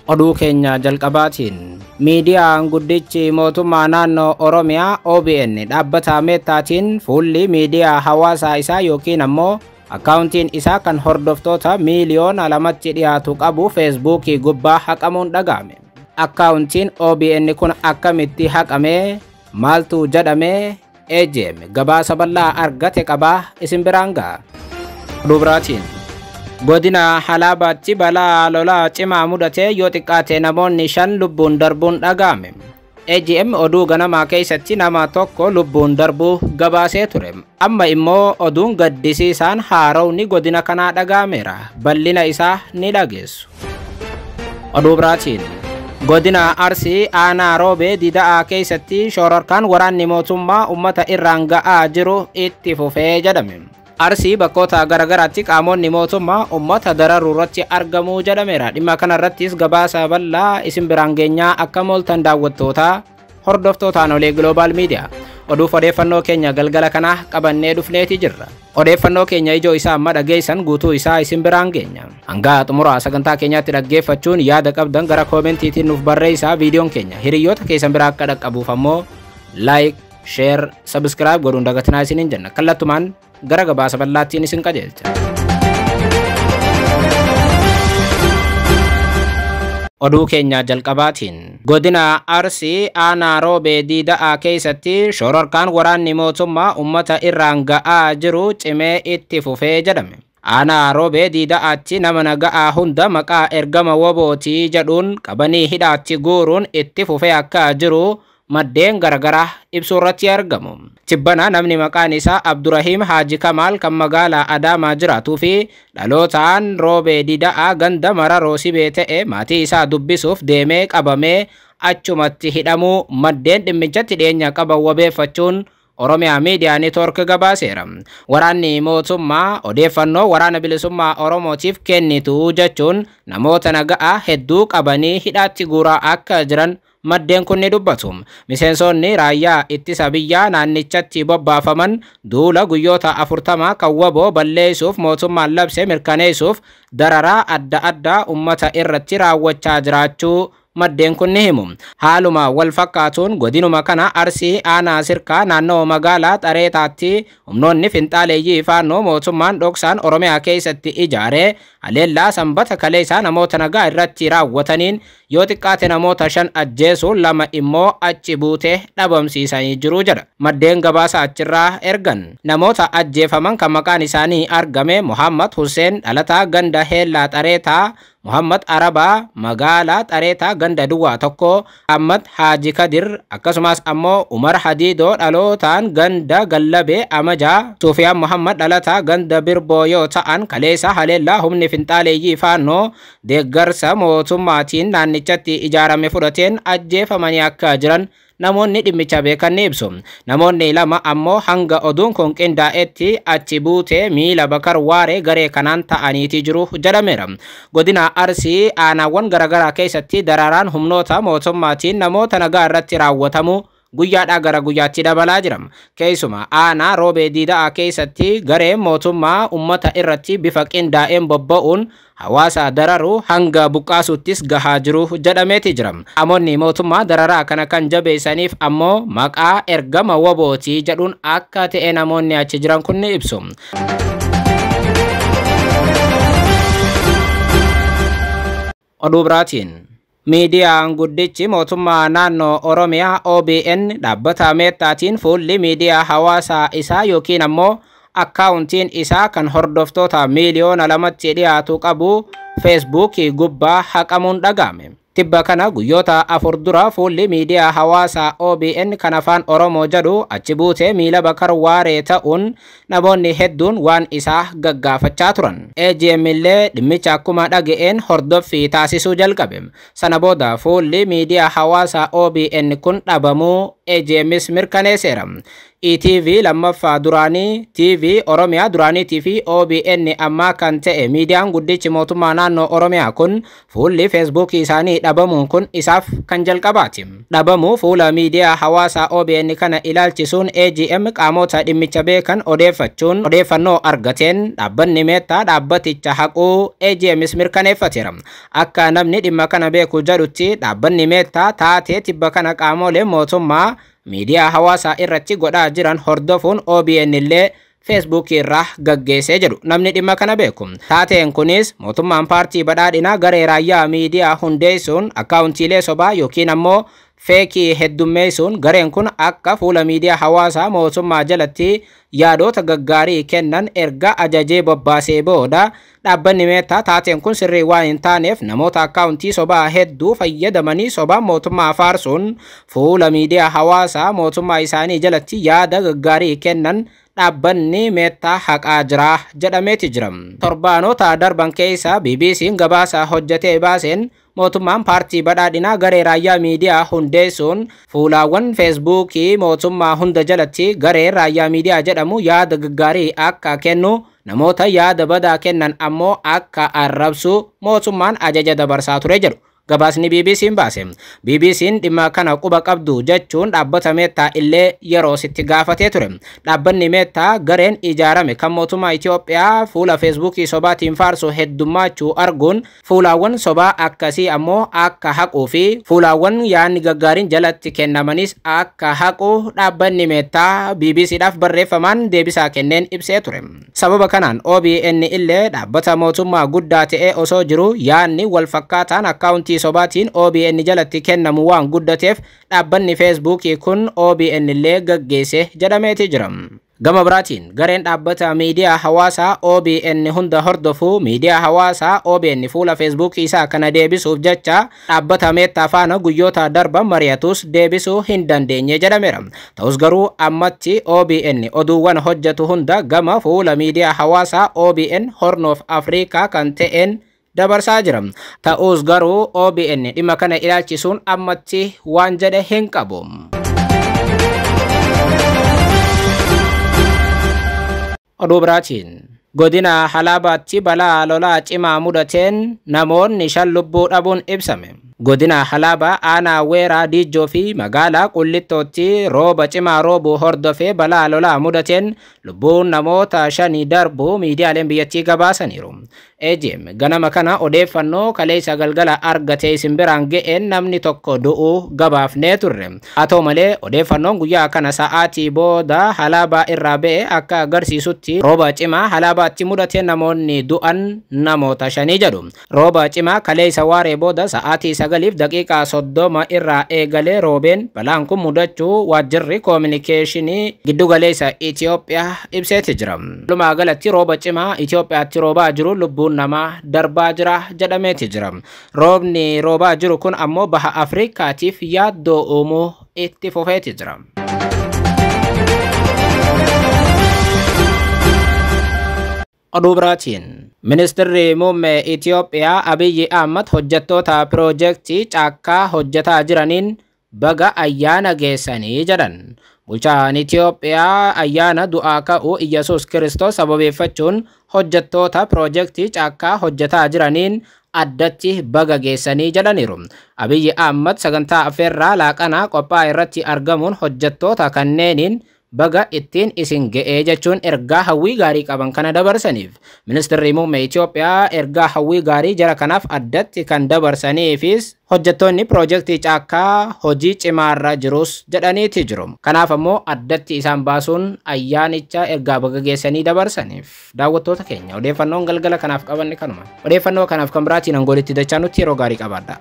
Oduu keenya jalqabaatiin miidiyaan guddichi mootummaa naannoo Oromiyaa OBN dhaabbata Meettaatiin fuulli miidiyaa hawaasaa isaa yookiin ammoo akkaawuntiin isaa kan hordoftoota miiliyoona 2tti dhiyaatu qabu Feesbuukii gubbaa haqamuun dhaga'ame. Akkaawuntiin OBN kun akkamitti haqame? Maaltu jedhame? AGM gabaasa bal'aa argate qabaa isin biraan ga'a. Oduu biraatiin godina Halaabaatti balaa lolaa cimaa mudate yoo xiqqaate namoonni 5 lubbuun darbuun dhaga'ame. AGM oduu ganamaa keessatti nama tokko lubbuun darbuu gabaasee ture. Amma immoo oduun gaddisiisaan haarowni godina kanaa dhaga'ameera. Bal'ina isaa ni dhageessu. Oduu biraatiin godina Arsii aanaa Roobee Dida'aa keessatti shororkaan waraanni mootummaa uummata irraan ga'aa jiru itti fufee jedhame. Arsii bakkoota garaagaraatti qaamonni mootummaa uummata dararuu irratti argamuu jedhameera. Dhimma kanarrattis gabaasa bal'aa isin biraan geenyaa. Akka mooltan daawwattoota hordoftootaan olee Global Media. Oduuf odeeffannoo keenya galgala kanaa qabannee dhufneeti jirra. Odeeffannoo keenya ijoo isaa amma dhageessan guutuu isaa isin biraan geenya. Hanga xumuraa sagantaa keenyaatti dhaggeeffachuun yaada qabdan gara koomentiitiin nuuf barreessaa. Viidiyoon keenya hiriyoota keessan biraa akka dhaqqabuuf ammoo like, share, subscribe godhuun dagatinaa isiniin jenna. Kallattumaan gara gabaasa bal'aattiin isin qajeelcha. Oduu keenya jalqabaatiin godina Arsii aanaa Roobee Diida'aa keessatti shororkaan waraanni mootummaa uummata irraan ga'aa jiru cimee itti fufee jedhame. Aanaa Roobee Diida'aatti nama naga'aa hunda maqaa ergama wobootii jedhuun qabanii hidhaatti guuruun itti fufee akka jiru maddeen garagaraa ibsuu irratti argamu. Tibbana namni maqaan isaa Abdurrahiim Haaji Kamaal kan magaalaa Adaamaa jiraatuu fi dhalootaan Roobee Dida'aa ganda Mararoo Sibee ta'e maatii isaa dubbisuuf deemee qabamee achumatti hidhamuu maddeen dhimmichatti dhiyeenya qaban wabeeffachuun Oromiyaa Miidiyaa Neetwoork gabaaseera. Waraanni mootummaa odeeffannoo waraana bilisummaa Oromootiif kennitu jechuun namoota naga'aa hedduu qabanii hidhaatti guuraa akka jiran maddeen kun ni dubbatu. Miseensonni raayyaa ittisa biyyaa naannichatti bobbaafaman duula guyyoota 40 kan waboo balleessuuf mootummaan labse mirkaneessuuf dararaa adda addaa uummata irratti raawwachaa jiraachuu maddeen kun ni himu. Haaluma wal fakkaatuun godinuma kana Arsii aanaa Sirkaa naannoo magaalaa Xareetaatti humnoonni finxaaleeyyii faannoo mootummaan dhoksaan Oromiyaa keessatti ijaare haleellaa sanbata kaleessaa namoota nagaa irratti raawwataniin yoo xiqqaate namoota 5 ajjeesuun 2 immoo achi buutee dhabamsiisanii jiru jedha. Maddeen gabaasa achirraa ergan. Namoota ajjeefaman kan maqaan isaanii argame Muhammad Hussein dhalataa ganda Heellaa Xareetaa, Muhammad Arabaa magaalaa Xareetaa ganda Duwwaa 1, Ahmad Haaji Kadir akkasumas ammoo Umar Hadiidoo dhalootaan ganda Gallabee Amajaa, Sufiyaan Muhammad dhalataa ganda Birboo yoo ta'an kaleessa haleellaa humni finxaaleeyyii faannoo deeggarsa mootummaatiin naannichatti ijaarame fudhateen ajjeefamanii akka jiran namoonni dhimmicha beekan ni ibsu. Namoonni 2 ammoo hanga oduun kun qindaa'etti achi buutee miila Bakar Waaree garee kanaan ta'aniiti jiru jedhameera. Godina Arsii aanaawwan garaagaraa keessatti dararaan humnoota mootummaatiin namoota nagaa irratti raawwatamu guyyaadhaa gara guyyaatti dabalaa jira. Keessumaa aanaa Roobee Diida'aa keessatti gareen mootummaa uummata irratti bifa qindaa'een bobba'uun hawaasa dararuu hanga buqqaasuttis gahaa jiru jedhameeti jira. Qaamonni mootummaa dararaa kana kan jabeessaniif ammoo maqaa ergama wabootii jedhuun akka ta'e namoonni achi jiran kun ni ibsu. Oduu biraatiin miidiyaan guddichi mootummaa naannoo Oromiyaa OBN dhaabbata Meettaatiin fuulli miidiyaa hawaasaa isaa yookiin ammoo akkaawuntiin isaa kan hordoftoota miiliyoona 2tti dhiyaatu qabu Feesbuukii gubbaa haqamuun dhaga'ame. Tibba kana guyyoota 4 dura fuulli miidiyaa hawaasaa OBN kan afaan Oromoo jedhu achi buutee miila Bakar Waaree ta'uun namoonni hedduun waan isaa gaggaafachaa turan. AGM illee dhimmicha akkuma dhaga'een hordoffii taasisuu jalqabe. Sana booda fuulli miidiyaa hawaasaa OBN kun dhabamuu AGMs mirkaneesseera. ETV lammaffaa duraanii, TV Oromiyaa duraaniitii fi OBN ammaa kan ta'e miidiyaan guddichi mootummaa naannoo Oromiyaa kun fuulli Feesbuukii isaanii dhabamuun kun isaaf kan jalqabaati. Dhabamuu fuula miidiyaa hawaasaa OBN kana ilaalchisuun AGM qaamota dhimmicha beekan odeeffachuun odeeffannoo argateen dhaabbanni Meettaa dhaabbaticha haquu AGMs mirkaneeffateera. Akka namni dhimma kana beeku jedhutti dhaabbanni Meettaa taatee tibba kana qaamolee mootummaa miidiyaa hawaasaa irratti godhaa jiran hordofuun OBN illee Feesbuukii irraa gaggeessee jedhu namni dhimma kana beeku. Taateen kunis mootummaan paartii badhaadhinaa garee raayyaa miidiyaa hundeessuun akkaawuntiilee sobaa yookiin ammoo feekii heddummeessuun gareen kun akka fuula miidiyaa hawaasaa mootummaa jalatti yaadota gaggaarii kennan erga ajajee bobbaasee booda dhaabbanni Meettaa taateen kun sirrii waan hin taaneef namoota akkaawuntii sobaa hedduu fayyadamanii sobaa mootummaa faarsuun fuula miidiyaa hawaasaa mootummaa isaanii jalatti yaada gaggaarii kennan dhaabbanni Meettaa haqaa jira jedhameeti jira. Torbaanota darban keessa BBC'n gabaasa hojjetee baaseen mootummaan paartii badhaadhinaa garee raayyaa miidiyaa hundeessuun fuulaawwan Feesbuukii mootummaa hunda jalatti garee raayyaa miidiyaa jedhamu yaada gaggaarii akka kennu namoota yaada badaa kennan ammoo akka arrabsu mootummaan ajaja dabarsaa ture jedhu. Gabaasni BBC'n baase. BBC'n dhimma kana quba qabdu jechuun dhaabbata Meettaa illee yeroo sitti gaafatee ture. Dhaabbanni Meettaa gareen ijaarame kan mootummaa Itoophiyaa fuula Feesbuukii sobaatiin faarsu heddummaachuu arguun fuulaawwan sobaa akkasii ammoo akka haquu fi fuulaawwan yaadni gaggaariin jalatti kennamanis akka haqu dhaabbanni Meettaa BBCdhaaf barreeffamaan deebisaa kenneen ibsee ture. Sababa kanaan OBN illee dhaabbata mootummaa guddaa ta'ee osoo jiru yaadni wal fakkaataan akkaawuntii sobaatiin OBN jalatti kennamu waan guddateef dhaabbanni Feesbuukii kun OBN illee gaggeesse jedhameeti jira. Gama biraatiin gareen dhaabbata miidiyaa hawaasaa OBN hunda hordofu miidiyaa hawaasaa OBN fuula Feesbuukii isaa kana deebisuuf jecha dhaabbata Meettaa faana guyyoota darban mari'atus deebisuu hin dandeenye jedhameera. Ta'us garuu ammatti OBN oduuwwan hojjetu hunda gama fuula miidiyaa hawaasaa OBN Horn of Africa kan ta'een dabarsaa jira. Ta'us garuu OBN dhimma kana ilaalchisuun ammatti waan jedhe hin qabu. Oduu biraatiin godina Halaabaatti balaa lolaa cimaa mudateen namoonni 5 lubbuu dhabuun ibsame. Godina Halaabaa aanaa Weeraa Diijjoo fi magaalaa Qullittootti rooba cimaa roobuu hordofee balaa lolaa mudateen lubbuun namoota 5 darbuu miidiyaaleen biyyattii gabaasaniiru. AGM ganama kana odeeffannoo kaleessa galgala argate isin biraan ga'een namni tokko du'uu gabaafnee turre. Haa ta'u malee odeeffannoon guyyaa kana sa'aatii booda Halaabaa irraa ba'e akka agarsiisutti rooba cimaa Halaabaatti mudateen namoonni du'an namoota 5 jedhu. Rooba cimaa kaleessa waaree booda sa'aatii 9:30 irraa eegalee roobeen balaan kun mudachuu waajjirri koominikeeshinii giddugaleessa Itoophiyaa ibseeti jira. Walumaa galatti rooba cimaa Itoophiyaatti roobaa jiru lubbuun namaa darbaa jira jedhameeti jira. Roobni roobaa jiru kun ammoo baha Afrikaatiif yaaddoo uumuu itti fufeeti jira. Oduu biraatiin Ministeerri muummee Itoophiyaa Abiyyi Ahmad hojjettoota piroojeektii caakkaa hojjetaa jiraniin baga ayyaana geessanii jedhan. Bulchaan Itoophiyaa ayyaana du'aa ka'uu Iyyasuus Kiristoos sababeeffachuun hojjettoota piroojeektii caakkaa hojjetaa jiraniin addatti baga geessanii jedhaniiru. Abiyyi Ahmad sagantaa affeerraa laaqanaa qophaa'e irratti argamuun hojjettoota kanneeniin baga ittiin isin ga'ee jechuun ergaa hawwii gaarii qaban kana dabarsaniif. Ministeerri muummee Itoophiyaa ergaa hawwii gaarii jara kanaaf addatti kan dabarsaniifis hojjettoonni piroojeektii caakkaa hojii cimaarra jirus jedhaniiti jiru. Kanaaf ammoo addatti isaan baasuun ayyaanicha ergaa baga geessanii dabarsaniif. Daawwattoota keenya odeeffannoon galgala kanaaf qabanne kanuma. Odeeffannoo kanaaf kan biraatiin hangoolitti dachaa nutti yeroo gaarii qabaadha.